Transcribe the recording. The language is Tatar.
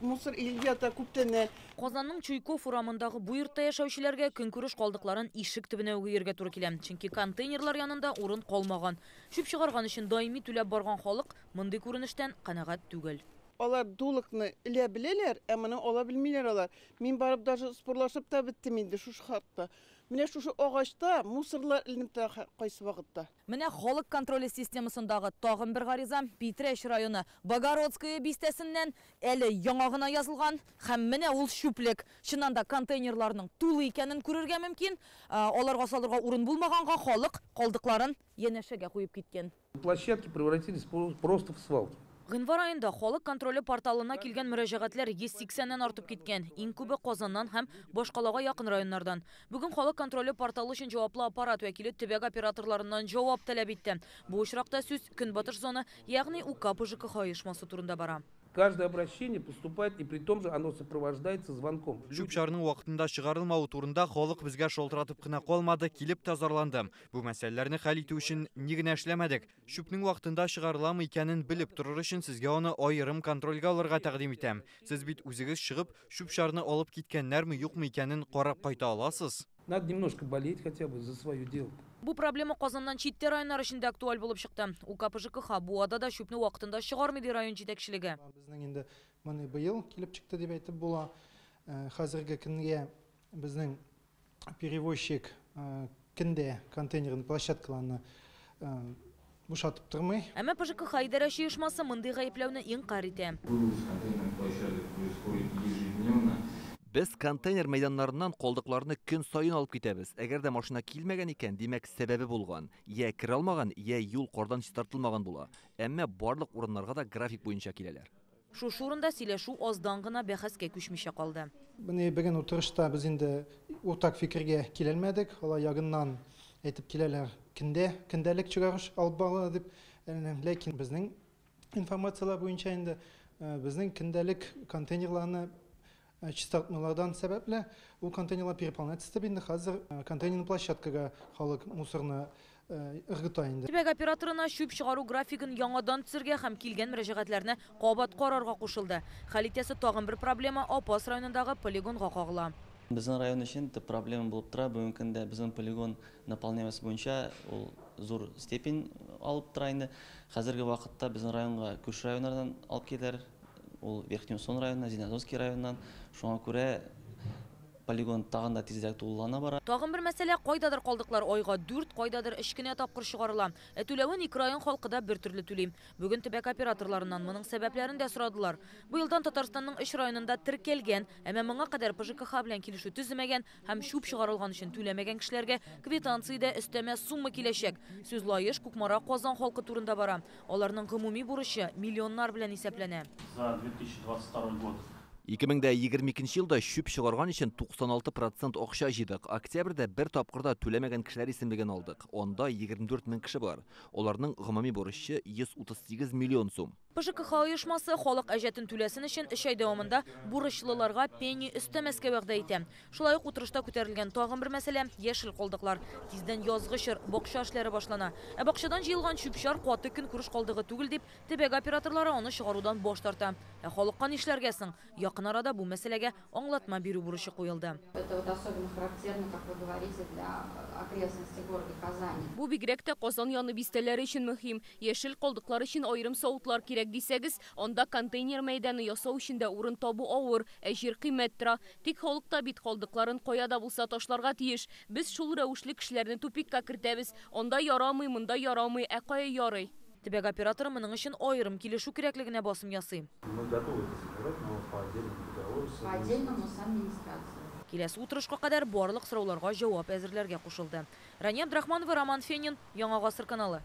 Мусор өелеп ята күптәннән. Казанның Чуйков урамындагы бу йортта яшәүчеләргә көнкүреш калдыкларын ишек төбенә үк өяргә туры килә. Чөнки контейнерлар янында урын калмаган. Чүп чыгарган өчен даими түләп барган халык мондый күренештән канәгать түгел. Алар дулыкны элә беләләр, ә моны ала белмиләр алар. Мин барып даже спорлашып та беттем инде шушы хакта. Менә шушы агачта мусорлар эленеп тора кайсы вакытта. Менә халык контроле системасындагы тагын бер гариза Питрәч районы Богородское бистәсеннән әле яңа гына язылган һәм менә ул чүплек. Чыннан да контейнерларның тулы икәнен күрергә мөмкин. Аларга салырга урын булмаганга халык калдыкларын янәшәгә куеп киткән. Площадки превратились просто в свалки. Гыйнвар аенда халык контроле порталына килгән мөрәҗәгатьләр 180-нән артып киткән. Иң күбе Казаннан һәм башкалага якын районнардан. Бүген халык контроле порталы өчен җаваплы аппарат вәкиле төбәк операторларыннан җавап таләп итте. Бу очракта сүз Көнбатыш зона, ягъни УК ПЖКХ оешмасы турында бара. Каждое обращение поступает, и при том же оно сопровождается звонком. Чүп-чарның вакытында чыгарылмавы турында халык безгә шалтыратып кына калмады, килеп тә зарланды. Бу мәсьәләләрне хәл итү өчен ни генә эшләмәдек. Чүпнең вакытында чыгарыламы икәнен белеп торыр өчен сезгә аны аерым контрольгә алырга тәкъдим итәм. Сез бит үзегез чыгып, чүп-чарны алып киткәннәрме, юкмы икәнен карап кайта аласыз. Надо немножко болеть хотя бы за свое дело. Бу проблема Казаннан читтә районнар өчен дә актуаль булып чыкты. УК ПЖКХ Буада да чүпне вакытында чыгармый ди район җитәкчелеге. Безнең инде моны быел килеп чыкты дип әйтеп була. Хәзерге көнгә безнең перевозчик көндә контейнерный площадкаларны бушатып тормый. Әмма ПЖКХ идарәче оешмасы мондый гаепләүне инкарь итә. Вывоз контейнерных площадок происходит ежедневно. Без контейнер мәйданнарыннан калдыкларны көн саен алып китәбез. Әгәр дә машина килмәгән икән, димәк, сәбәбе булган. Я керә алмаган, я юл кардан чистартылмаган була. Әмма барлык урыннарга да график буенча киләләр. Шушы урында сөйләшү аздан гына бәхәскә күчмичә калды. Менә бүген утырышта без инде уртак фикергә килә алмадык. Алар ягыннан әйтеп киләләр, көндәлек чыгарыш алып барыла дип. Ләкин безнең информацияләр буенча инде безнең көндәлек контейнерларны чистартмалардан сәбәпле ул контейнерлар переполняться итеп инде хәзер контейнерный площадкага халык мусорны ыргыта инде. Төбәк операторына чүп чыгару графигын яңадан төзергә һәм килгән мөрәҗәгатьләрне кабат карарга кушылды. Хәл итәсе тагын бер проблема Апас районындагы полигонга кагыла. Безнең район өчен төп проблема булып тора. Бүгенге көндә безнең полигон наполняемость буенча ул зур степень алып тора инде. Хәзерге вакытта безнең районга күрше районнардан алып киләләр. Ул Верхний Усон районыннан, Зеленодольский районыннан. Шуңа күрә полигон тагын да тизрәк тулылана бара. Тагын бер мәсьәлә, кайдадыр калдыклар айга 4, кайдадыр 3 кенә тапкыр чыгарыла. Ә түләвен ике район халкы да бер төрле түли. Бүген төбәк операторларыннан моның сәбәпләрен дә сорадылар. Бу елдан Татарстанның 3 районында теркәлгән, әмма моңа кадәр ПЖКХ белән килешү төземәгән һәм чүп чыгарылган өчен түләмәгән кешеләргә квитанциядә өстәмә сумма киләчәк. Сүз Лаеш, Кукмара, Казан халкы турында бара. Аларның гомуми бурычы миллионнар белән исәпләнә. За 2022 год. Ике мең дә егерме икенче елда чүп чыгарган өчен 96% акча җыйдык. Октябрьдә бер тапкыр да түләмәгән кешеләр исемлеген алдык. Анда 24 мең кеше бар. Аларның гомуми бурычы 138 миллион сум. ПЖКХ оешмасы халык әҗәтен түләсен өчен 3 ай дәвамында бурычлыларга пени өстәмәскә вәгъдә итә. Шулай ук утырышта күтәрелгән тагын бер мәсьәлә яшел калдыклар. Тиздән язгы чор, бакча эшләре башлана. Ә бакчадан җыелган чүп-чар каты көнкүреш калдыгы түгел дип, төбәк операторлары аны чыгарудан баш тарта. Ә халыкка нишләргә соң? Якын арада бу мәсьәләгә аңлатма бирү бурычы куелды. Это особенно характерно, как вы говорите, для окрестностей города Казани. Бу бигрәк тә Казан яны бистәләре өчен мөһим. Яшел калдыклар өчен аерым савытлар кирәк дисәгез, анда контейнер мәйданы ясау өчен дә урын табу авыр, ә җир кыйммәт тора. Тик халык та бит калдыкларын кая да булса ташларга тиеш. Без шул рәвешле кешеләрне тупикка кертәбез. Анда ярамый, монда ярамый, ә кая ярый? Төбәк операторы моның өчен аерым килешү кирәклегенә басым ясый. Мы готовы это собирать, но по отдельному договору с По отдельному с администрацией. Киләсе утырышка кадәр барлык сорауларга җавап әзерләргә кушылды. Рания Абдрахманова, Роман Фенин, Яңа Гасыр каналы.